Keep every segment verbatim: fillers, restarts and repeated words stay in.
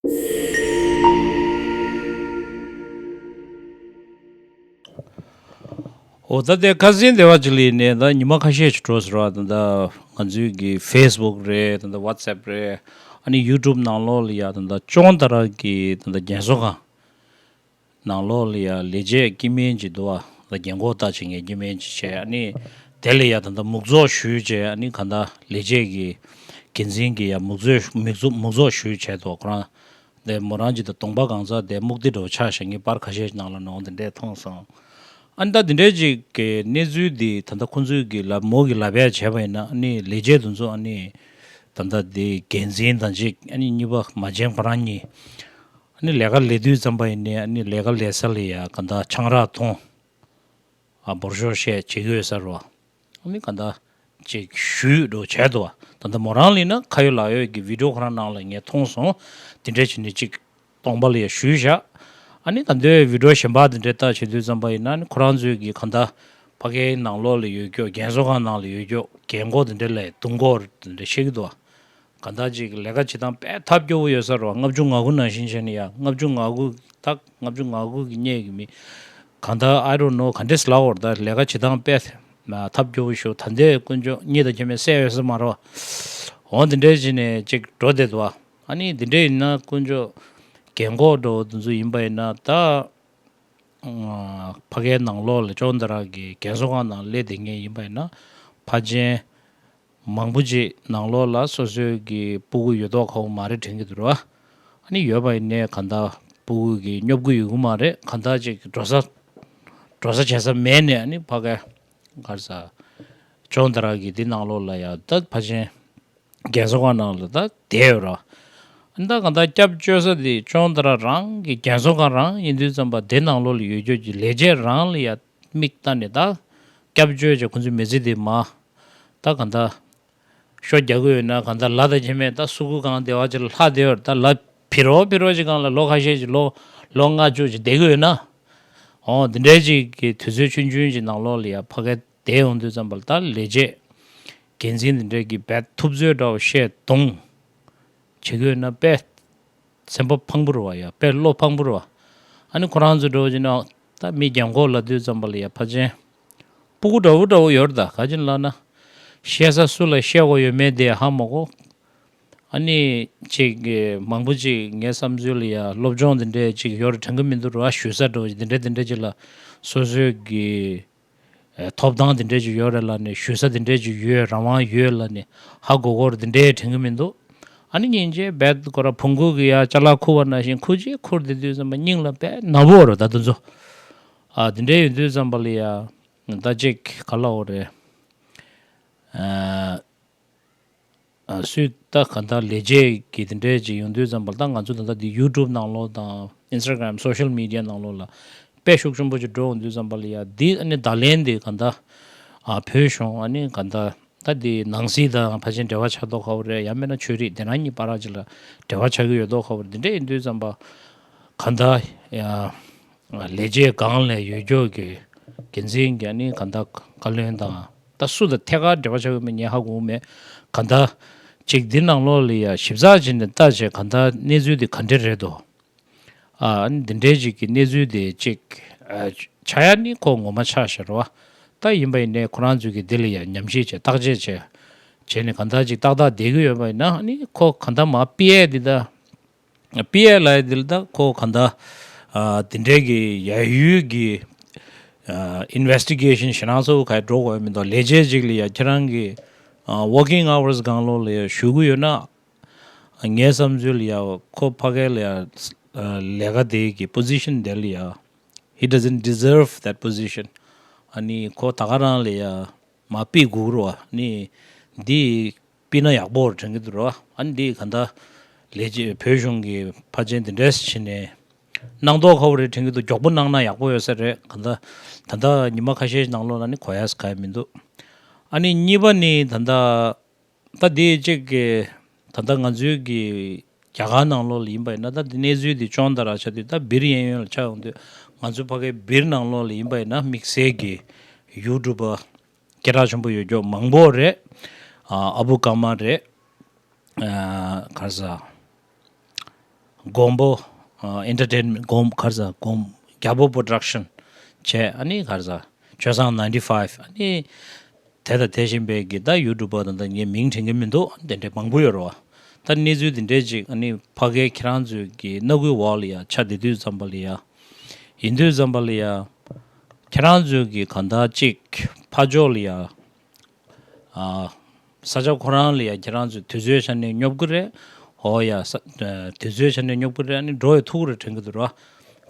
འོ་ད་དེ་ཁ་སང་སྡེ་བ་ཅིག་ལ་ནས་ད་ཉི་མ་ཁ་ཤས་ཤིག་འགྲོ་ཟེར་བ། ད་ད་ང་ཚོའི་གི་ཕེ་སི་བུག་རེད། ད་ད་ཝ་ཊི་སེབ་རེད། ཨ་ནི་ཡུ་ཊུབ་ནང་ལོགས་ལ་ཡ་ད་ད་ཅོང་ཏ་ར་གི་ད་ད་རྒན་གསོ་ཁང་ནང་ལོགས་ལ་ཡ་ལས་བྱེད་སྐྱེ་དམན་ཅིག་འདུག་བ། ད་རྒན་གོག་ལྟ་ཅིག་ངས་སྐྱེ་དམན་ཅིག་བྱས། ཨ་ནི་དེ་ལ་ཡ་ད་ད་མུག་རྫོགས་ཞུས་བྱས། ཨ་ནི་ག་ད་ལས་བྱེད་ཀྱི་འགན་འཛིན་གྱི་ཡ་མུག་རྫོགས་མུག་རྫོགས་མུག་རྫོགས་ཞུས་བྱས་འདུག་ཁོ་རང་། དེ་མོ་རང་ཅིག་ད་གདོང་པ་གང་ཚ་དེ་སྨུག་དེ་འདྲ་བོ་ཆགས་ཤག་ངས་པར་ཁ་ཤས་ནང་ལ་ནོར་འདི་འདྲས་མཐོང་སོང་། ཨ་ནི་ད་འདི་འདྲས་ཅིག་གི་གནས་ཚུལ་འདི་ད་ལྟ་ཁོང་ཚོས་ཀྱི་ལ་མོ་གི་ལབ་ཡ་བྱས་པ་ཡིན་ན། ཨ་ནི་ལས་བྱེད་དེ་ཚོ་ཨ་ནི་ད་ལྟ་དེ་འགན་འཛིན་དང་ཅིག་ཨ་ནི་གཉིས་པ་མ་བྱན་ཁོ་རང་གཉིས་ཨ་ནི་ལས་ཀ་ལས་དུས་ཙམ་པ་ཡིན་ནའི་ཨ་ནི་ལས་ཀ་ལས་ས་ལ་ཡ་ག་ད་ཆང་རག་འཐུང་། ཨ་འབོར་ཤོག་བཤད་བྱེད་ཀྱི་ཡོད་ས་རེད་བ། ཨ་ནི་ག་ད་ཅིག་ཞུས་འགྲོ་བྱས་འདུག་བ། ད་ལྟ་མོ་རང་ལ་ཡིན་ན་ཁ་ཡོད་ལག་ཡོད་ཀྱི་བི་ཌིའོ་ཁོ་རང་ནང་ལ་ངས་མཐོང་སོང་། དེ་འདྲས་བྱས་ནས་ཅིག་སྟོང་པ་ལ་ཡ་ཞུས་བཞག་ཨ་ནི་ད་ལྟའི་བི་ཌིའོ་གཞན་པ་དེ་འདྲས་ལྟ་བྱེད་དུས་ཙམ་པ་ཡིན་ན། ཨ་ནི་ཁོ་རང་ཚོའི་གི་ག་ད་ཕ་གིའི་ནང་ལོགས་ལ་ཡོད་རྒྱུ་རྒན་གསོ་ཁང་ནང་ལ་ཡོད་རྒྱུ་རྒན་གོག་དེ་འདྲས་ལ་རྡུང་གོ་དེ་འདྲས་བཤད་ཀྱི་འདུག་བ། གང་ལྟར་ཅིག་ལས་ཀ་བྱེད་སྟངས་དཔེ་ཐབས་སྐྱོ་བོ་ཡོད་ས་རེད་བ། ལྔ་བཅུ་ང་དགུ་ནང་བཞིན་བྱས་ནས་ཡ། ལྔ་བཅུ་ང་དགུ་ད་ལྔ་བཅུ་ང་དགུ་གི་སྔོན་གྱི་མི་གང་ལྟར་I don't know ག་འདྲས་ལབ་དགོས་རེད། ད་ལས་ཀ་བྱེད་སྟངས་དཔེ་ཐབས་སྐྱོ་བོ་ཞིག་ད་ལྟའི་དཀོན་མཆོག་ཉིད་དང་མཉམ་པའི་སྲས་ཡོད་ས་མ་རེད་བ། འོ་འདི་འདྲས་བྱས་ནས་ཅིག་འགྲོ་བསྡད་འདུག་བ། ཨ་ནི་འདི་འདྲས་ཡིན་ན་དཀོན་མཆོག་རྒན་གོག་འདྲ་བོ་དེ་ཚོ་ཡིན་པ་ཡིན་ན། ད་ཕ་གིའི་ནང་ལོགས་ལ་ཅོང་ཏ་ར་གི་རྒན་གསོ་ཁང་ནང་སླེབས་བསྡད་མཁན་ཡིན་པ་ཡིན་ན། ཕ་ཆེན་མང་པོ་ཅིག་ནང་ལོགས་ལ་སོ་སོའི་གི་སྤུ་གུ་ཡོད་མདོག་ཁ་པོ་མ་རེད་དྲན་གྱི་འདུག་ར། ཨ་ནི་ཡོད་པ་ཡིན་ནའི་གང་ལྟར་སྤུ་གུ་གི་སྙོབ་གི་ཡོད་གི་མ་རེད། གང་ལྟར་ཅིག་འགྲོ་ས་འགྲོ་ས་བྱེད་ས་མེད་ནས། ཨ་ནི་ཕ་གི་ག་རེ་ཟ་ཅོང་ཏ་ར་གི་འདི་ནང་ལོགས་ལ་ཡ་ད་ཕ་ཆེན་རྒན་གསོ་ཁང་ནང་ལ་ད་བསྡད་ཡོད་ར། ཨ་ནི་ད་གང་ལྟར་སྐྱབས་བཅོལ་ས་དེ་ཅོང་ཏ་ར་རང་གི་རྒན་གསོ་ཁང་རང་ཡིན་དུས་ཙམ་པ། དེ་ནང་ལོགས་ལ་ཡོད་རྒྱུ་གི་ལས་བྱེད་རང་ལ་ཡ་མིག་ལྟ་ནས་ད་སྐྱབས་བཅོལ་བྱས། ཁོང་ཚོའི་མི་ཚེ་དེ་མ་ད་གང་ལྟར་ཤོ་རྒྱག་གི་ཡོད་ན། གང་ལྟར་ལ་དང་མཉམ་པའི་ད་སུ་གུ་གང་བདེ་བ་ཅིག་ལ་ལྷག་བསྡད་ཡོད་རེད། ད་ལ་ཕི་རོ་ཕི་རོ་ཅིག་སྒང་ལ་ལོ་ཁ་ཤས་ཅིག་ལོ་ལོ་ལྔ་བཅུ་ཅིག་བསྡད་གི་ཡོད་ན། འོ་འདི་འདྲའི་ཅིག་གི་དུས་ཚོད་ཆུང་ཆུང་ཅིག་ནང་ལོགས་ལ་ཡ་ཕ་གི་བསྡད་ཡོང་དུས་ཙམ་པ་ལ། ད་ལས་བྱེད་འགན་འཛིན་འདི་འདྲའི་གི་རྦད་ཐུབ་ཚོད་འདྲ་བོ་བཤད་གཏོང་བྱེད་དགོས་ན་དཔེ་སེམས་པ་ཕངས་པོ་རེད་བ། ཡ་དཔེ་བློ་ཕངས་པོ་རེད་བ། ཨ་ནི་ཁོ་རང་ཚོ་འདྲ་བོ་བྱས་ན་ད་མི་རྒན་གོག་ལབ་དུས་ཙམ་པ་ལ་ཡ་ཕ་ཆེན་སྤུ་གུ་འདྲ་བོ་འདྲ་བོ་ཡོད་རེད། ད་ག་ཅིག་ལབ་ན་བཤད་ས་སུ་ལ་བཤད་དགོས་ཡོད་མེད་དེ་ཧ་མ་གོ། ཨ་ནི་ཅིག་གི་མང་པོ་ཅིག་ངའི་བསམ་ཚུལ་ལ་ཡ་སློབ་སྦྱོང་དེ་འདྲས་ཅིག་ཡོད་རེད་དྲན་གི་མི་འདུག་ར། ཞུ་ས་འདྲ་བོ་ཅིག་དེ་འདྲས་དེ་འདྲས་ཅིག་ལ་སོ་སོའི་གི་ཨེ་ཐོབ་ཐང་དེ་འདྲས་ཅིག་ཡོད་རེད་ལབ་ནས། ཞུ་ས་དེ་འདྲས་ཅིག་ཡོད། རང་དབང་ཡོད་ལབ་ནས་ཧ་གོ་གོ་རེད། དེ་འདྲས་དྲན་གི་མི་འདུག་ཨ་ནི་སྙིང་རྗེ་རྦད་ཁོ་ར་བོང་གུ་གི་ཡ་ཅ་ལག་ཁུར་བ་ནང་བཞིན་ཁུར་གཅིག་ཁུར་བསྡད་དུས་ཙམ་པ་སྙིང་ལ་དཔེ་ན་བོ་རེད། ད་དེ་ཚོ་ཨ་དེ་འདྲས་ཡོད་དུས་ཙམ་པ་ལ་ཡ་ད་ཅིག་ག་ལབ་དགོས་རེད། ཨ་སུས་ད་ག་ད་ལས་བྱེད་ཀྱི་དེ་འདྲས་ཅིག་ཡོང་དུས་ཙམ་པ་ལ། ད་ང་ཚོ་ད་ལྟ་འདི་ཡུ་ཊུབ་ནང་ལོགས་དང་ཨིན་སི་ཊ་གྷ་རམ་སོ་ཤལ་མི་ཌི་ཡ་ནང་ལོགས་ལ་དཔེ་ཤུགས་ཆེན་པོ་ཅིག་འགྲོ་ཡོང་དུས་ཙམ་པ་ལ་ཡ་འདི་ཨ་ནི་བརྡ་ལན་འདི་ག་ད་ཨ་བོད་གཞུང་ཨ་ནི་ག་ད་ད་འདི་ནང་སྲིད་དང་ཕལ་ཆེར་འབྲེལ་བ་ཆགས་མདོག་ཁ་པོ་རེད། ཡང་མིན་ན་ཆོས་རིག་དེ་རང་གཉིས་བར་ཅིག་ལ་འབྲེལ་བ་ཆགས་ཀྱི་ཡོད་མདོག་ཁ་པོ་རེད། འདི་འདྲས་ཡིན་དུས་ཙམ་པ་ག་ད་ཡ། ལས་བྱེད་སྒང་ལ་ཡོད་རྒྱུ་གི་འགན་འཛིན་གྱི་ཨ་ནི་ག་ད་བཀའ་བློན་དང་། ད་སུ་དང་ཐད་ཀར་འབྲེལ་བ་ཆགས་ཡོད་མེད་ངས་ཧ་གོ་མེད། ག་ད་ཅིག་འདི་ནང་ལོགས་ལ་ཡ་ཞིབ་ཚགས་བྱས་ནས་ལྟ་བྱས། ག་ད་གནས་ཚུལ་འདི་ག་འདྲ་རེད་དོ། ཨ་ནི་འདི་འདྲའི་ཅིག་གི་གནས་ཚུལ་དེ་ཅིག་ཨ་ཆགས་ཡ་ནི་ཁོ་ངོ་མ་ཆགས་ཤག་རེད་བ། ད་ཡིན་པ་ཡིན་ནའི་ཁོ་རང་ཚོས་ཀྱི་འདི་ལ་ཡ་ཉམས་ཞིབ་བྱས། བརྟག་དཔྱད་བྱས་བྱས་ནས་ག་ད་ཅིག་ཏག་ཏག་བསྡད་ཀྱི་ཡོད་པ་ཡིན་ན། ཨ་ནི་ཁོ་ག་ད་མ་པི་ཨེ་འདི་ད། པི་ཨེ་ལབ་ཡ་འདི་ལ་ད་ཁོ་ག་ད་ཨ་དེ་འདྲའི་གི་ཡ་ཡུལ་གི་ཨ་ཨིན་ཝེ་སི་ཊི་གེ་ཤན་ཞེ་དྲག་ཚོ་ག་འགྲོ་དགོས་མི་འདུག་ལས་བྱེད་ཅིག་ལ་ཡ་ཁྱེད་རང་གི་ཨ་ཝོར་ཀིང་ཨ་ཝར་སི་སྒང་ལོགས་ལ་ཡ་ཞུགས་ཀྱི་ཡོད་ན། ངའི་བསམ་ཚུལ་ལ་ཡ་ཁོ་ཕ་གི་ལ་ཡ་ཨ་ལས་ཀ་དེ་གི་པོ་ཟི་ཤན་དེ་ལ་ཡ། He doesn't deserve that position. ཨ་ནི་ཁོ་ད་ག་རང་ལ་ཡ་མ་ཕུད་དགོས་རེད་བ། ཨ་ནི་འདི་ཕུད་ན་ཡག་པོ་རེད་དྲན་གྱི་འདུག་ར། ཨ་ནི་འདི་ག་ད་ལས་བྱེད་བོད་གཞུང་གི་ཕལ་ཆེར་འདི་འདྲས་བྱས་ནས་གནང་མདོག་ཁ་པོ་རེད་དྲན་གྱི་འདུག་མགྱོགས་པོ་གནང་ན་ཡག་པོ་ཡོད་ས་རེད། ག་ད་ད་ལྟ་ཉི་མ་ཁ་ཤས་ནང་ལོགས་ལ་ནི་གོ་ཡ་ས་ག་ཡ་མི་འདུག་ཨ་ནི་གཉིས་པ་ནི་ད་ལྟ་ད་འདི་གཅིག་གི་ད་ལྟ་ང་ཚོའི་གི་རྒྱ་གར་ནང་ལོགས་ལ་ཡིན་པ་ཡིན་ན། ད་འདི་གནས་ཚུལ་འདི་ཅོང་ཏ་ར་ཆགས་དུས། ད་སྦིར་གཡས་གཡོན་ལ་ཆགས་ཡོང་དུས། ང་ཚོ་ཕ་གི་སྦིར་ནང་ལོགས་ལ་ཡིན་པ་ཡིན་ན་དམིགས་བསལ་གྱི་ཡུ་ཊུབ་པ་སྐད་གྲགས་ཆེན་པོ་ཡོད་ཀྱོག་མང་པོ་རེད། ཨ་ཨ་བུ་ཀརྨ་རེད། ཨ་ག་རེ་ཟ། མགོན་པོ་ཨེན་ཊར་ཊེན་མེན་ཊི། མགོན་ག་རེ་ཟ། མགོན་རྒྱལ་པོ་པོ་རོ་ཌག་ཤན་བྱས། ཨ་ནི་ག་རེ་ཟ། ཆོས་བཟང་ནའིན་ཊི་ཕའིབ། ཨ་ནི་དེ་དང་དེ་བཞིན་པའི་གི་ད་ཡུ་ཊུབ་པ་དང་། ད་ངས་མིང་དྲན་གྱི་མི་འདུག་དེ་འདྲའི་མང་པོ་ཡོད་རེད་བ། ད་གནས་ཚུལ་དེ་འདྲའི་ཅིག་ཨ་ནི་ཕ་གིའི་ཁྱེད་རང་ཚོའི་གི་སྣ་ཁུག་འོག་ལ་ཡ་ཆགས་བསྡད་དུས་ཙམ་པ་ལ་ཡ། ཡིན་དུས་ཙམ་པ་ལ་ཡ། ཁྱེད་རང་ཚོའི་གི་གང་ལྟར་ཅིག་ཕར་ཕྱོགས་ལ་ཡ། ཨ། ས་ཆ་ཁོ་རང་ལ་ཡ་ཁྱེད་རང་ཚོས་དུས་ཚོད་ཆ་ནས་སྙོབ་ཀྱི་རེད། འོ་ཡ། ས། ཨ། དུས་ཚོད་ཆ་ནས་སྙོབ་ཀྱི་རེད། ཨ་ནི་འགྲོ་ཡ་ཐུག་གི་རེད་དྲན་གྱི་འདུག་ར།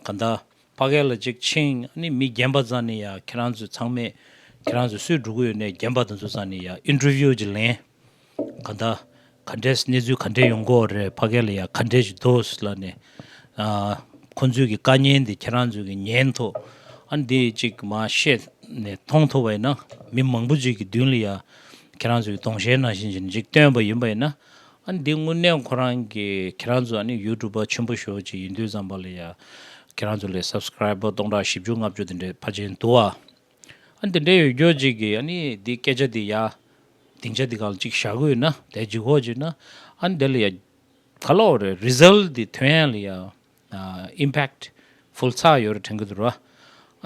གང་ལྟར་ཕ་གི་ལ་ཅིག་ཕྱིན། ཨ་ནི་མི་རྒན་པ་རྩ་ནས་ཡ་ཁྱེད་རང་ཚོས་ཚང་མས་ཁྱེད་རང་ཚོས་སུས་འགྲོ་གི་ཡོད་ནའི་རྒན་པ་དེ་ཚོ་རྩ་ནས་ཡ་ཨིན་ཊར་བིའུ་ཅིག་ལེན། གང་ལྟར་ག་འདྲས་གནས་ཚུལ་ག་འདྲས་ཡོང་གི་ཡོད་རེད། ཕ་གི་ལ་ཡ་ག་འདྲས་ཅིག་འདུག་ལབ་ནས། ཨ། ཁོང་ཚོའི་གི་དཀའ་ངལ་འདི་ཁྱེད་རང་ཚོའི་གི་ཉན་ཐོག་ཨ་ནི་འདི་ཅིག་མར་བཤད་ནས་མཐོང་ཐུབ་པ་ཡིན་ན། མི་མང་པོ་ཅིག་གི་མདུན་ལ་ཡ་ཁྱེད་རང་ཚོའི་གི་དོགས་གཞི་ནང་བཞིན་ཅིག་བཏོན་པ་ཡིན་པ་ཡིན་ན། ཨ་ནི་འདི་དངོས་གནས་ཁོ་རང་གི་ཁྱེད་རང་ཚོ་ཨ་ནི་ཡུ་ཊུབ་པ་ཆེན་པོ་ཞེ་པོ་ཅིག་ཡིན་དུས་ཙམ་པ་ལ་ཡ་ཁྱེད་རང་ཚོ་ལ་སབ་སི་ཀ་རའི་བར་སྟོང་ཕྲག་བཞི་བཅུ་ལྔ་བཅུ་དེ་འདྲའི་ཕལ་ཆེར་འདུག་ཨ། ཨ་ནི་དེ་འདྲའི་ཡོད་རྒྱུ་ཅིག་གིས་ཨ་ནི་འདི་སྐད་ཆ་འདི་ཡ་སྡིངས་ཆ་འདི་སྒང་ལ་ཅིག་བཞག་གི་ཡོད་ན། དེ་ལྗིད་ཁོག་ཅིག་ན། ཨ་ནི་དེ་ལ་ཡ་ག་ལབ་དགོས་རེད། རི་ཛལ་ཊི་འདི་ཐོན་ཡ་ལ་ཡ། ཨ། ཨིམ་པེག་ཊི་ཕུལ་ཚ་ཡོད་རེད་དྲན་གྱི་འདུག་ར།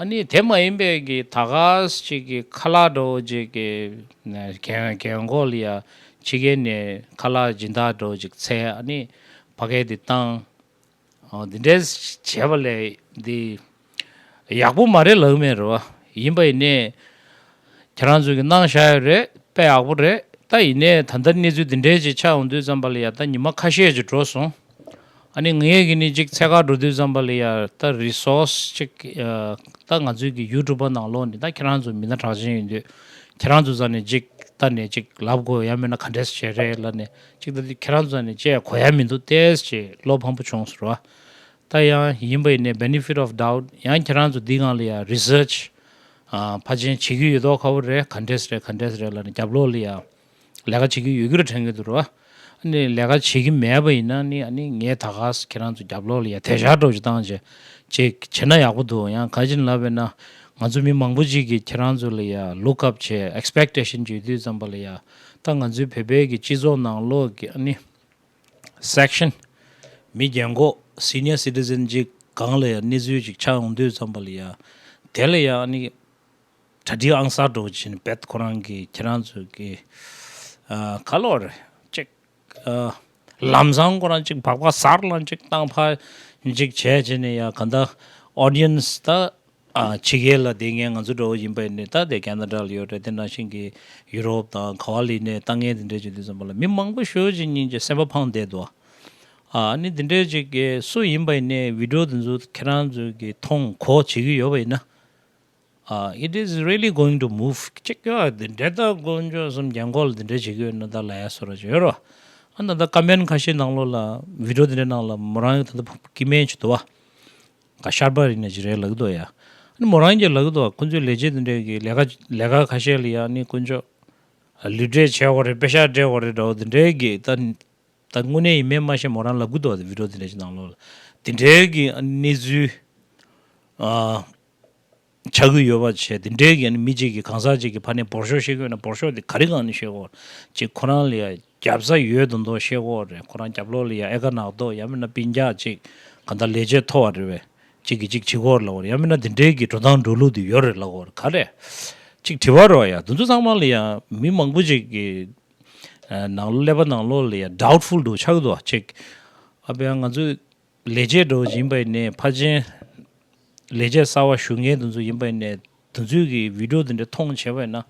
ཨ་ནི་དེ་མ་ཡིན་པའི་གི་ད་ག་ཅིག་གི་ཁ་ལག་འདྲ་བོ་ཅིག་གི་རྒན་རྒན་གོག་ལ་ཡ་ཕྱི་རྒྱལ་ནས་ཁ་ལག་སྦྱིན་བདག་འདྲ་བོ་ཅིག་འཚོལ། ཨ་ནི་ཕ་གི་འདི་བཏང་། ཨ། འདི་འདྲའི་བྱས་པ་ལས་འདི་ཡག་པོ་མ་རེད་ལབ་མེད་རེད་བ། ཡིན་པ་ཡིན་ནའི་ཁྱེད་རང་ཚོ་གི་གནང་བཞག་ཡོད་རེད། དཔེ་ཡག་པོ་རེད། ད་ཡིན་ནའི་ད་ལྟ་གནས་ཚུལ་འདི་འདྲའི་ཅིག་ཆགས་ཡོང་དུས་ཙམ་པ་ལ་ཡ། ད་ཉི་མ་ཁ་ཤས་ཅིག་འགྲོ་སོང་། ཨ་ནི་ངས་གི་ནི་ཅིག་འཚོལ་གར་འགྲོ་དུས་ཙམ་པ་ལ་ཡ། ད་རི་སོར་སི་ཅིག་ཨ། ད་ང་ཚོའི་གི་ཡུ་ཊུབ་པ་ནང་ལོགས་ནས། ད་ཁྱེད་རང་ཚོ་མི་སྣ་གྲགས་ཅན་ཡིན་དུས་ཁྱེད་རང་ཚོ་རྩ་ནས་ཅིག་ལྟ་ནས་ཅིག་ལབ་དགོས། ཡང་མིན་ན་ག་འདྲས་བྱས་རེད་ལབ་ནས་ཅིག་ད་ཁྱེད་རང་ཚོ་ནས་བྱས་གོ་ཡ་མི་འདུག་ཏེས་ཅིག་བློ་ཕམ་པོ་བྱུང་སོང་ར། ད་ཡང་ཡིན་པ་ཡིན་ནའི་benefit of doubt ཡང་ཁྱེད་རང་ཚོ་འདི་སྒང་ལ་ཡ་རི་སར་ཆི། ཨ། ཕལ་ཆེར་བྱེད་ཀྱི་ཡོད་མདོག་ཁ་པོ་རེད། ག་འདྲས་རེད་ག་འདྲས་རེད་ལབ་ནས་རྒྱབ་ལོགས་ལ་ཡ་ལས་ཀ་བྱེད་ཀྱི་ཡོད་རྒྱུ་རེད་དྲན་གྱི་འདུག་ར། ཨ་ནི་ལས་ཀ་བྱེད་ཀྱི་མེད་པ་ཡིན་ན་ནི། ཨ་ནི་ངས་ད་ག་ཁྱེད་རང་ཚོ་རྒྱབ་ལོགས་ལ་ཡ་དེད་ཞགས་འདྲ་བོ་ཅིག་བཏང་བྱས་ཅིག་བྱས་ན་ཡག་པོ་འདུག་ཡང་ག་ཅིག་ལབ་པ་ཡིན་ན། ང་ཚོ་མི་མང་པོ་ཅིག་གིས་ཁྱེད་རང་ཚོ་ལ་ཡ་ལུག་ཨབ་བྱས། ཨེག་སི་པེག་ཊེ་ཤན་ཅིག་ཡོད་དུས་ཙམ་པ་ལ་ཡ། ད་ང་ཚོའི་བོད་པའི་གི་སྤྱི་ཚོགས་ནང་ལོགས་ཀྱི་ཨ་ནི་སེག་ཤན། མི་རྒན་གོག་སི་ནི་ཡར་སི་ཊི་ཛན་ཅིག་སྒང་ལ་ཡ་གནས་ཚུལ་ཅིག་ཆགས་ཡོང་དུས་ཙམ་པ་ལ་ཡ། དེ་ལ་ཡ་ཨ་ནི་གྲ་སྒྲིག་ཨང་གསར་འདྲ་བོ་བྱས་ནས་རྦད་ཁོ་རང་གི་ཁྱེད་རང་ཚོ་གི། ཨ། ག་ལབ་དགོས་རེད། ཅིག་ཨ། ལམ་སང་ཁོ་རང་ཅིག་སྦག་སྦག་ཟར་ལངས་ཅིག་བཏང་ཕར་ཅིག་བྱས་བྱས་ནས་ཡ། གང་ལྟར་ཨོ་ཌི་ཡན་སི་ད། ཨ། ཕྱི་རྒྱལ་ལ་བསྡད་མཁན་ང་ཚོ་འདྲ་བོ་ཡིན་པ་ཡིན་ནའི། ད་དེ་ཁེ་ན་ཌ་ལ་ཡོད་རེད། དེ་ནང་བཞིན་གྱི་ཡུ་རོབ་དང་ག་བ་ལ་ཡིན་ནའི་ལྟ་མཁན་དེ་འདྲས་བྱེད་དུས་ཙམ་པ་ལ་མི་མང་པོ་ཞེ་པོ་ཅིག་སྙིང་རྗེ་སེམས་པ་ཕངས་བསྡད་འདུག་ཨ། ཨ་ནི་དེ་འདྲས་ཅིག་གི་སུ་ཡིན་པ་ཡིན་ནའི་བི་ཌི་ཡོ་དེ་ཚོ་ཁྱེད་རང་ཚོ་གི་མཐོང་གོ་བྱེད་ཀྱི་ཡོད་པ་ཡིན་ན། ཨ། It is really going to move. ཅིག་ཡོད་དེ་འདྲས། ད་དཀོན་མཆོག་གསུམ་རྒན་གོག་ལ་དེ་འདྲས་བྱེད་ཀྱི་ཡོད་ན་ད་ལབ་ཡ་བཟོ་འདྲ་ཅིག་ཡོད་རེད། ཨ་ནི་ད་ལྟ་ཀོ་མེན་ཊི་ཁ་ཤས་ནང་ལོགས་ལ། བི་ཌི་ཡོ་དེ་འདྲའི་ནང་ལ་མོ་རང་གི་ད་ལྟ་སྐྱེ་དམན་ཅིག་འདུག་བ། ག་ཤར་པ་རི་ན་ཅིག་རེད་ལབ་ཀྱི་འདུག་ཡ། ཨ་ནི་མོ་རང་གིས་ལབ་ཀྱི་འདུག་བ། ཁོང་ཚོའི་ལས་བྱེད་དེ་འདྲས་ཀྱི་ལས་ཀ་ལས་ཀ་ཁ་ཤས་ལ་ཡ། ཨ་ནི་དཀོན་མཆོག་ལུས་འབྲེལ་བྱེད་དགོས་རེད། པེ་ཤག་སྤྲད་དགོས་རེད་འདྲ་བོ་དེ་འདྲས་ཀྱི་ད། ད་དངོས་གནས་ཡིན་མིན་མ་ཤེས། མོ་རང་ལབ་ཀྱི་འདུག་བ། བི་ཌི་ཡོ་དེ་འདྲ་ཅིག་ནང་ལོགས་ལ་དེ་འདྲའི་གི་གནས་ཚུལ། ཨ། ཆགས་ཀྱི་ཡོད་པ་བྱས། དེ་འདྲའི་གི་མི་གཅིག་གིས་གང་ཟག་གཅིག་གིས་ཕར་ནས་བོར་ཤོག་བཤད་ཀྱི་ཡོད་ན། བོར་ཤོག་དེ་ག་རེ་སྒང་ནས་བཤད་དགོས་ཅིག་ཁོ་རང་ལ་ཡ་རྒྱབ་ས་ཡོད་མདོག་མདོག་བཤད་དགོས་རེད། ཁོ་རང་རྒྱབ་ལོགས་ལ་ཡ་ཨེ་ཀ་ནག་ཏོག་ཡང་མིན་ན་སྤུན་ཀྱག་ཅིག་གང་ལྟར་ལས་བྱེད་མཐོ་བ་རེད་པས། གཅིག་གིས་གཅིག་བྱེད་དགོས་རེད་ལབ་པ་རེད། ཡང་མིན་ན་དེ་འདྲའི་གི་འགྲོ་སྟངས་འགྲོ་ལུགས་དེ་ཡོད་རེད་ལབ་དགོས་རེད། ག་རེ་ཅིག་དྲི་བ་རེད་པ་ཡ། དེ་ཚོ་ཚང་མ་ལ་ཡ་མི་མང་པོ་ཅིག་གི། ཨ། ནང་ལོགས། ཀླད་པ་ནང་ལོགས་ལ་ཡ་ཌའུཊ་ཕུལ་འདྲ་བོ་ཆགས་ཀྱི་འདུག་བ། ཅིག་ཨ་ཕ་ཡ། ང་ཚོའི་ལས་བྱེད་འདྲ་བོ་ཡིན་པ་ཡིན་ནའི། ཕལ་ཆེར་ལས་བྱེད་གསར་པ་ཞུགས་མཁན་དེ་ཚོ་ཡིན་པ་ཡིན་ནའི། དེ་ཚོའི་གི་བི་ཌི་ཡོ་དེ་འདྲ་མཐོང་བྱས་པ་ཡིན་ན།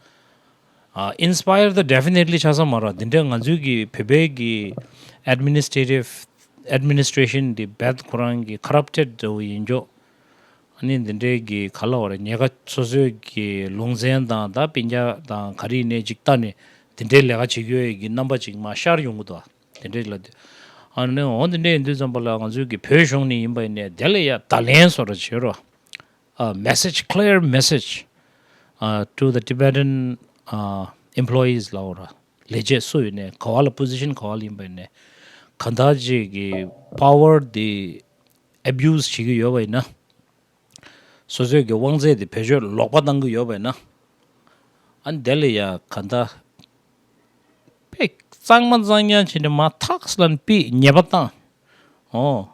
ཨ། ཨིན་སི་པ་ཡར་ད་ཌེ་ཕི་ནེ་ཊི་ལི་ཆགས་ས་མ་རེད། དེ་འདྲ་ང་ཚོའི་གི་བོད་པའི་གི་ཨེཌ་མི་ནི་སི་ཊེ་ཊིབ་ཨེཌ་མི་ནི་སི་ཊེ་ཤན་དེ་རྦད་ཁོ་རང་གི་ཀོ་རབ་ཊེཌ་འདྲ་བོ་ཡིན་ཀྱོག་ཨ་ནི་འདི་འདྲའི་གི་ག་ལབ་དགོས་རེད། ཉེན་ཁ་སོ་སོའི་གི་ལུང་ཚན་དང་། ད་སྤུན་ཀྱག་དང་ག་རེ་ཡིན་ནའི་ཅིག་ལྟ་ནས་དེ་འདྲའི་ལས་ཀ་བྱེད་ཀྱི་ཡོད་ཀྱི་རྣམ་པ་ཅིག་མར་ཤར་ཡོང་གི་འདུག་དེ་འདྲའི་ལ་དེ། ཨ་ནི་འོ་དེ་འདྲ་ཡིན་དུས་ཙམ་པ་ལ་ང་ཚོའི་གི་བོད་གཞུང་ནས་ཡིན་པ་ཡིན་ནའི་དེ་ལ་ཡ་བརྡ་ལན་བཟོ་འདྲ་བྱེད་རོགས། ཨ། མེ་སེཇ། ཀི་ལི་ཡར་མེ་སེཇ། ཨ། to the Tibetan, uh, employees ལབ་དགོས་རེད། ལས་བྱེད་སུ་ཡིན་ནའི། ག་བ་ལ་པོ་ཟི་ཤན་ག་བ་ལ་ཡིན་པ་ཡིན་ནའི། གང་ལྟར་ཅིག་གི་པ་ཝར་དེ་ཨེ་བྷི་ཡུ་སི་བྱེད་ཀྱི་ཡོད་པ་ཡིན་ན། སོ་སོའི་གི་དབང་ཚད་དེ་བེད་སྤྱོད་ལོག་པ་བཏང་གི་ཡོད་པ་ཡིན་ན། ཨ་ནི་དེ་ལ་ཡ་གང་ལྟར་དཔེ་གཙང་མ་གཙང་རྐྱང་བྱས་ནས་མར་ཐག་ལ་ནི་པི་ཉེས་པ་བཏང་། ཨོ།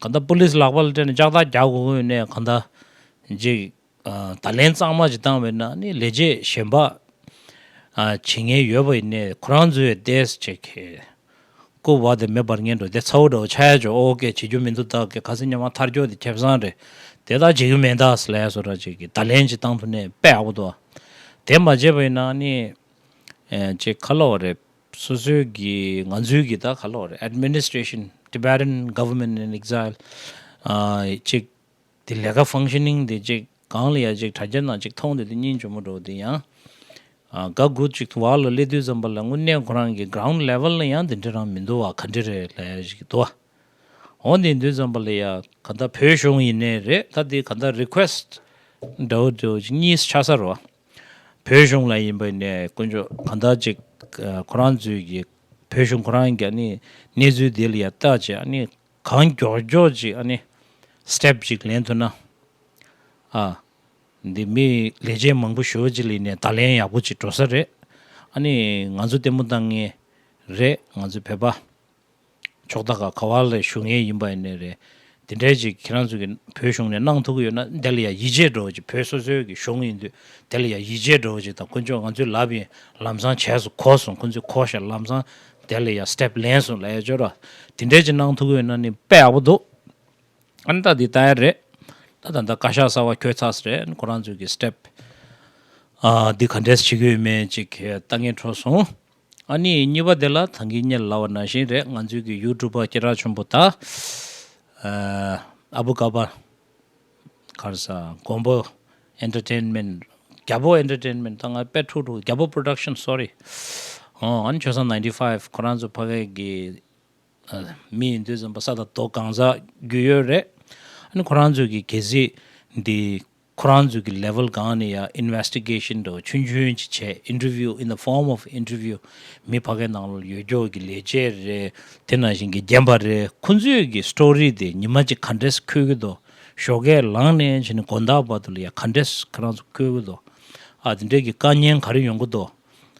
གང་ལྟར་པུ་ལིས་ལག་པ་ལ་སྤྲད་ནས་ལྕགས་ཐག་རྒྱག་དགོས་ཀྱི་ཡོད་ནའི་གང་ལྟར་ཅིག་ཨ་བརྡ་ལན་གཙང་མ་ཅིག་བཏང་བས་ན་ནི་ལས་བྱེད་གཞན་པ་ཨ་བྱེད་མཁན་ཡོད་པ་ཡིན་ནའི་ཁོ་རང་ཚོའི་ཏེས་ཅིག་གི་སྐུ་བ་དེ་མེ་འབར་མཁན་འགྲོ་དེ་ཚ་བོ་འདྲ་བོ་ཆགས་ཡ་ཅིག་ཨོ་ཀེ་བྱེད་རྒྱུ་མི་འདུག་ད་གི་ཁ་སང་ཉི་མ་ཐར་ཀྱོག་དེ་ཁེ་བཟང་རེད། དེ་ད་བྱེད་རྒྱུ་མེད་ད་ཟེར་ལབ་ཡ་བཟོ་འདྲ་ཅིག་གི་བརྡ་ལན་ཅིག་བཏང་ཐུབ་ནའི་དཔེ་ཡག་པོ་འདུག་དེ་མ་བྱས་པ་ཡིན་ན་ནི་ཨེ་ཅིག་ག་ལབ་དགོས་རེད། སོ་སོའི་གི་ང་ཚོའི་གི་ད་ག་ལབ་དགོས་རེད། Administration, Tibetan Government in Exile ཨ་ཅིག་དེ་ལས་ཀ་ཕང་ཤ་ནིང་དེ་ཅིག་གང་ལ་ཡ་ཅིག་དྲ་རྒྱ་ནང་ཅིག་མཐོང་དེ་དེ་སྙིང་རྗེ་མོ་འགྲོ་དེ་ཡང་ཨ་དགའ་དགུ་ཅིག་བར་ལ་སླེབས་དུས་ཙམ་པ་ལ་དངོས་གནས་ཁོ་རང་གི་ground level ལ་ཡང་དེ་འདྲ་རང་མི་འདུག་བ། ག་འདྲ་རེད་ལབ་ཡ་ཅིག་འདུག་བ། འོ་དེ་དུས་ཙམ་པ་ལ་ཡ་ག་ད་བོད་གཞུང་ཡིན་ནའི་རེད། ད་དེ་ག་ད་request འདྲ་བོ་འདྲ་བོ་ཅིག་གཉིས་ཆགས་ས་རེད་བ། བོད་གཞུང་ལ་ཡིན་པ་ནས་དཀོན་མཆོག་གང་ལྟར་ཅིག་ཨ་ཁོ་རང་ཚོའི་གི་བོད་གཞུང་ཁོ་རང་གི་ཨ་ནི་གནས་ཚུལ་དེ་ལ་ཡ་བལྟ་བྱས་ཨ་ནི་གང་མགྱོགས་མགྱོགས་ཅིག་ཨ་ནི་step་ཅིག་ལེན་ཐུབ་ན་ཨ་འདི་མི་ལས་བྱེད་མང་པོ་ཞེ་པོ་ཅིག་ལ་ཡིན་ནས་བརྡ་ལན་ཡག་པོ་ཅིག་འགྲོ་ས་རེད། ཨ་ནི་ང་ཚོ་ལྟད་མོ་བཏང་མཁན་རེད། ང་ཚོ་བོད་པ། ཕྱོགས་མཐའ་ཁག་ག་བ་ལ་བཞུགས་མཁན་ཡིན་པ་ཡིན་ནའི་རེད། དེ་འདྲའི་ཅིག་ཁྱེད་རང་ཚོ་གི་བོད་གཞུང་ནས་གནང་ཐུབ་ཀྱི་ཡོད་ན་དེ་ལ་ཡ་ཡིད་ཆེས་འདྲ་བོ་ཅིག་བོད་སོ་སོའི་གི་གཞུང་ཡིན་དུས་དེ་ལ་ཡ་ཡིད་ཆེས་འདྲ་བོ་ཅིག་དང་། དཀོན་མཆོག་ང་ཚོའི་ལབ་ཡིན། ལམ་སང་བྱས་སོང་། གོ་སོང་། ཁོ་ཚོས་གོ་ཤག་ལམ་སང་དེ་ལ་ཡ་step་ལེན་སོང་ལབ་ཡ་ཅོ་ར། དེ་འདྲའི་ཅིག་གནང་ཐུབ་ཀྱི་ཡོད་ན་ནི་དཔེ་ཡག་པོ་འདུག་ཨ་ནི་ད་འདི་ལྟ་ཡ་རེད། ད་ད་ལྟ་བཀའ་ཤག་གསར་པ་འཁོད་ཚར་ས་རེད། ཁོ་རང་ཚོའི་གི་step་ཨ་འདི་ག་འདྲས་བྱེད་ཀྱི་ཡོད་མེད་ཅིག་ལྟ་མཁན་འཕྲོད་སོང་། ཨ་ནི་གཉིས་པ་དེ་ལ་ད་གིན་སྔོན་ལ་ལབ་པ་ནང་བཞིན་རེད། ང་ཚོའི་གི་ཡུ་ཊུབ་པ་སྐད་གྲགས་ཆེན་པོ་ད་ཨ་ཨ་བུ་ཀ་པ་ག་རེ་ཟ་མགོན་པོ་Entertainment། རྒྱལ་པོ་Entertainment། ད་ང་དཔེ་འཁྲུག་འཁྲུག་རྒྱལ་པོ་Production, sorry། ཨོ་ཨ་ནི་ཆོས་བཟང་ninety five ཁོ་རང་ཚོ་ཕ་གི་གི་ཨ་མི་ཡིན་དུས་ཙམ་པ་ས་དང་རྡོ་གང་ཟག་རྒྱུས་ཡོད་རེད། ཨ་ནི་ཁོ་རང་ཚོས་ཀྱི་གལ་སྲིད་འདི་ཁོ་རང་ཚོས་ཀྱི་level་སྒང་ནས་ཡ་investigation་འདྲ་བོ་ཆུང་ཆུང་ཅིག་བྱས། interview, in the form of interview། མི་ཕ་གའི་ནང་ལ་ཡོད་རྒྱུ་གི་ལས་བྱེད་རེད། དེ་ནང་བཞིན་གྱི་རྒན་པ་རེད། ཁོ་ཚོས་ཀྱི་story་དེ་ཉི་མ་གཅིག་ག་འདྲས་འཁོད་ཀྱི་འདུག་ཞོགས་ཀས་ལངས་ནས་བྱས་ནས་དགོང་དག་བར་དུ་ལ་ཡ་ག་འདྲས་ཁོ་རང་ཚོ་འཁོད་ཀྱི་འདུག་ཨ་དེ་འདྲས་ཀྱི་དཀའ་ངལ་ག་རེ་ཡོང་གི་འདུག་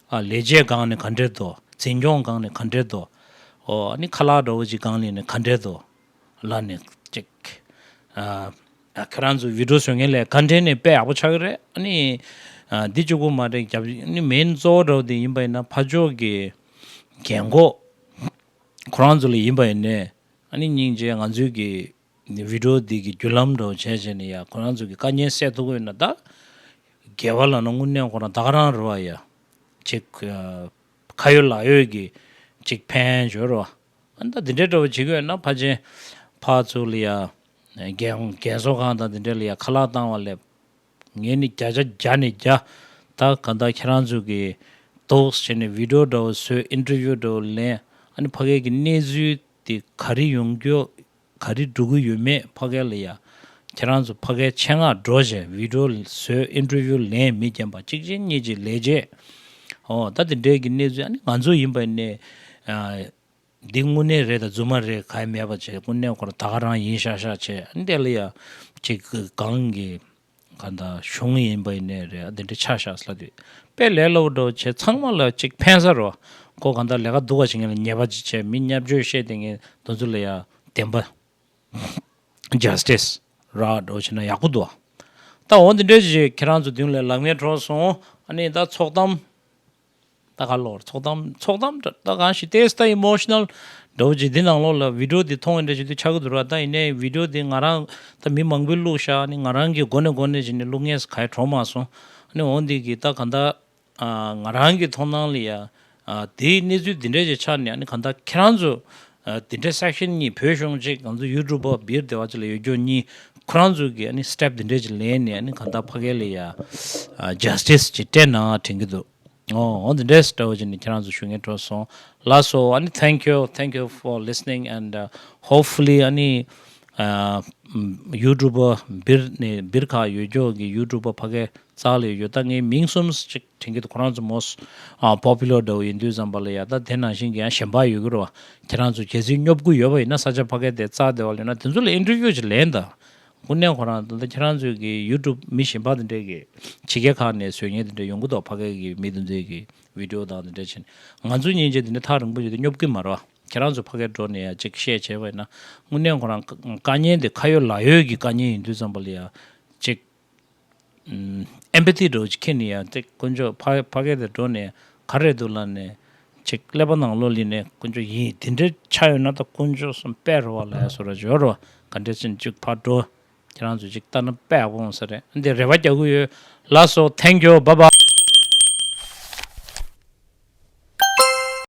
ཨ་ལས་བྱེད་སྒང་ནས་ག་འདྲས་འདུག་འཛིན་སྐྱོང་སྒང་ནས་ག་འདྲས་འདུག་ཨོ་ཨ་ནི་ཁ་ལག་འདྲ་བོ་ཅིག་སྒང་ནས་ནི་ག་འདྲས་འདུག་ལ་ནི་ཅིག་ཨ་ཨ་ཁྱེད་རང་ཚོ་video་བཟོ་མཁན་ལས་ག་འདྲས་ནས་དཔེ་ཡག་པོ་ཆགས་ཀྱི་རེད། ཨ་ནི་ཨ་འདི་གཅིག་པོ་མ་རེད། རྒྱབ་ནི་main་གཙོ་བོ་འདྲ་བོ་དེ་ཡིན་པ་ཡིན་ན་ཕར་ཕྱོགས་ཀྱི་རྒན་གོག་ཁོ་རང་ཚོ་ལ་ཡིན་པ་ཡིན་ནས་ཨ་ནི་སྙིང་རྗེ། ང་ཚོའི་གི་video་འདི་གི་བརྒྱུད་ལམ་འདྲ་བོ་བྱས་བྱས་ནས་ཡ་ཁོ་རང་ཚོ་གི་དཀའ་ངལ་སེལ་ཐུབ་ཀྱི་ཡོད་ན། ད་དགེ་བ་ལབ་ན་དངོས་གནས་ཁོ་རང་ད་ག་རང་རེད་བ། ཡ་ཅིག་ཨ་ཁ་ཡོད་ལག་ཡོད་ཀྱི་ཅིག་ཕན་ཡོད་རེད་བ། ཨ་ད་འདི་འདྲའི་འདྲ་བོ་བྱེད་ཀྱི་ཡོད་ན་ཕལ་ཆེར་ཕར་ཚུར་ལ་ཡ་རྒན་རྒན་གསོ་ཁང་དང་འདི་འདྲ་ལ་ཡ་ཁ་ལག་བཏང་བ་ལས་ངས་ནི་བརྒྱ་ཆ་བརྒྱ་ནས་བརྒྱ། ད་གང་ལྟར་ཁྱེད་རང་ཚོ་གི་ཏོག་བྱས་ནས་video་འདྲ་བོ་བཟོས། interview་འདྲ་བོ་ལེན། ཨ་ནི་ཕ་གའི་གི་གནས་ཚུལ་དེ་ག་རེ་ཡོང་རྒྱུ་ག་རེ་འགྲོ་གི་ཡོད་མེད་ཕ་གའི་ལ་ཡ་ཁྱེད་རང་ཚོ་ཕ་གའི་ཆེད་མངགས་འགྲོ་བྱས་video་བཟོས། interview་ལེན། མི་རྒན་པ་གཅིག་གཅིག་གཉིས་གཅིག་ལས་བྱེད། ཨོ་ད་དེ་འདྲའི་གི་གནས་ཚུལ། ཨ་ནི་ང་ཚོ་ཡིན་པ་ནས་ཨ་འདི་དངོས་གནས་རེད་དང་རྫུན་མ་རེད་ག་ཡེ་མེད་པ་བྱས། དངོས་གནས་ཁོ་རང་ད་ག་རང་ཡིན་ཤག་ཤག་བྱས། ཨ་ནི་དེ་ལ་ཡ་ཅིག་གང་གི་གང་ལྟར་གཞུང་ཡིན་པ་ཡིན་ནའི་རེད། ཨ་འདི་འདྲ་ཆགས་ཤག་ཟེར་ལབ་དུས་དཔེ་ལས་སླ་བོ་འདྲ་བོ་བྱས། ཚང་མ་ལ་ཅིག་ཕན་ས་རེད་བ། ཁོ་གང་ལྟར་ལས་ཀ་སྡུག་པ་བྱེད་མཁན་ལ་ཉེས་པ་ཅིག་བྱས། མི་བརྙས་བཅོས་བཤད་བསྡད་མཁན་དེ་ཚོ་ལ་ཡ་བདེན་པ་justice་རག་འགྲོ་བྱས་ན་ཡག་པོ་འདུག་ད་འོ་འདི་འདྲ་ཞིག་ཁྱེད་རང་ཚོ་མདུན་ལ་ལབ་མཁན་འཕྲོད་སོང་། ཨ་ནི་ད་ཚོགས་གཏམ། ད་ག་ལོར་ཚོགས་གཏམ་ཚོགས་གཏམ་ད་གང་ཞིག་ཏེས་ད་emotional་འདྲ་བོ་ཅིག་འདི་ནང་ལོགས་ལ་video་འདི་མཐོང་ཡིན་འདྲ་ཞིག་འདི་ཆགས་ཀྱི་འདུག་ར། ད་ཡིན་ནའི་video་འདི་ང་རང་ད་མི་མང་པོས་བླུགས་ཤག་ཨ་ནི་ང་རང་གི་མགོ་ནས་མགོ་ནས་བྱས་ནས་བླུགས་མཁན་ག་ཡེ་བྲོ་མ་སོང་། ཨ་ནི་འོ་འདི་གི་ད་ག་ད། ཨ་ང་རང་གི་མཐོང་སྣང་ལ་ཡ། ཨ་དེའི་གནས་ཚུལ་འདི་འདྲ་ཞིག་ཆགས་ནས། ཨ་ནི་གང་ལྟར་ཁྱེད་རང་ཚོ་ཨ་འདི་འདྲ་section་གཉིས། བོད་གཞུང་གཅིག་ང་ཚོ་ཡུ་ཊུབ་པ་སྦིར་སྡེ་བ་ཅིག་ལ་ཡོད་རྒྱུ་གཉིས། ཁོ་རང་ཚོ་གི་ཨ་ནི་step་འདི་འདྲ་ཞིག་ལེན་ནས། ཨ་ནི་གང་ལྟར་ཕ་གི་ལ་ཡ་ཨ་justice་ཅིག་སྤྲད་ན་དྲན་གྱི་འདུག་ཨོ་འོ་འདི་འདྲས་འདྲ་བོ་ཅིག་ནས་ཁྱེད་རང་ཚོ་ཞུ་མཁན་འཕྲོད་སོང་། ལགས་སོ། ཨ་ནི་thank you, thank you for listening and uh, hopefully ཨ་ནི་ཨ་ཡུ་ཊུབ་པ་སྦིར་ནས་སྦིར་ཁག་ཡོད་རྒྱུ་གི་ཡུ་ཊུབ་པ་ཕ་གི་རྩ་ལ་ཡོད། ད་ངས་མིང་གསུམ་ཅིག་དྲན་གྱི་འདུག་ཁོ་རང་ཚོ་most ཨ་popular་འདྲ་བོ་ཡིན་དུས་ཙམ་པ་ལ་ཡ། ད་དེ་ནང་བཞིན་གྱི་ཡང་གཞན་པ་ཡོད་ཀྱི་རེད་བ། ཁྱེད་རང་ཚོ་གལ་སྲིད་སྙོབ་དགོས་ཡོད་པ་ཡིན་ན། ས་ཆ་ཕ་གི་དེ་རྩ་དེ་བ་ལ་ཡོད་ན་དེ་ཚོ་ལ་interview་ཅིག་ལེན་དང་། དངོས་གནས་ཁོ་རང་ད་ལྟ་ཁྱེད་རང་ཚོའི་གི་ཡུ་ཊུབ་མི་གཞན་པ་དེ་འདྲས་ཀྱི་ཕྱི་རྒྱལ་ཁག་ནས་བཟོ་མཁན་དེ་འདྲས་ཡོང་གི་འདུག་ཕ་གི་གི་མི་དེ་ཚོའི་གི་video་དང་དེ་འདྲས་བྱས་ནས། ང་ཚོ་སྙིང་རྗེ་དེ་འདྲས་ཐག་རིང་པོ་ཡོད་དུས་སྙོབ་ཀྱི་མ་རེད་བ། ཁྱེད་རང་ཚོ་ཕ་གིར་འགྲོ་ནས་ཡ་ཅིག་བཤད་བྱས་པ་ཡིན་ན། དངོས་གནས་ཁོ་རང་དཀའ་ངལ་དེ་ཁ་ཡོད་ལག་ཡོད་ཀྱི་དཀའ་ངལ་ཡིན་དུས་ཙམ་པ་ལ་ཡ་ཅིག་ཨེམ་པ་ཐི་འདྲ་བོ་ཅིག་འཁྱེར་ནས་ཡ་ཅིག་དཀོན་མཆོག་ཕ་ཕ་གིར་དེ་འགྲོ་ནས་ག་རེ་འདུག་ལབ་ནས་ཅིག་ཀླད་པ་ནང་ལོགས་ལ་ནས་དཀོན་མཆོག་ཡིན་དེ་འདྲའི་ཆ་ཡོད་ན་ད་དཀོན་མཆོག་གསུམ་དཔེ་རོ་བ་ལ་ཡ་བཟོ་འདྲ་ཅིག་ཡོད་རེད་བ། ག་འདྲ་ཅིག་ཅིག་ཕར་འགྲོ། ཁྱེད་རང་ཚོ་ཅིག་ལྟ་ན་དཔེ་ཡག་པོ་འོང་ས་རེད། འདི་རེ་བ་རྒྱག་གི་ཡོད། ལགས་སོ། Thank you. Bye bye.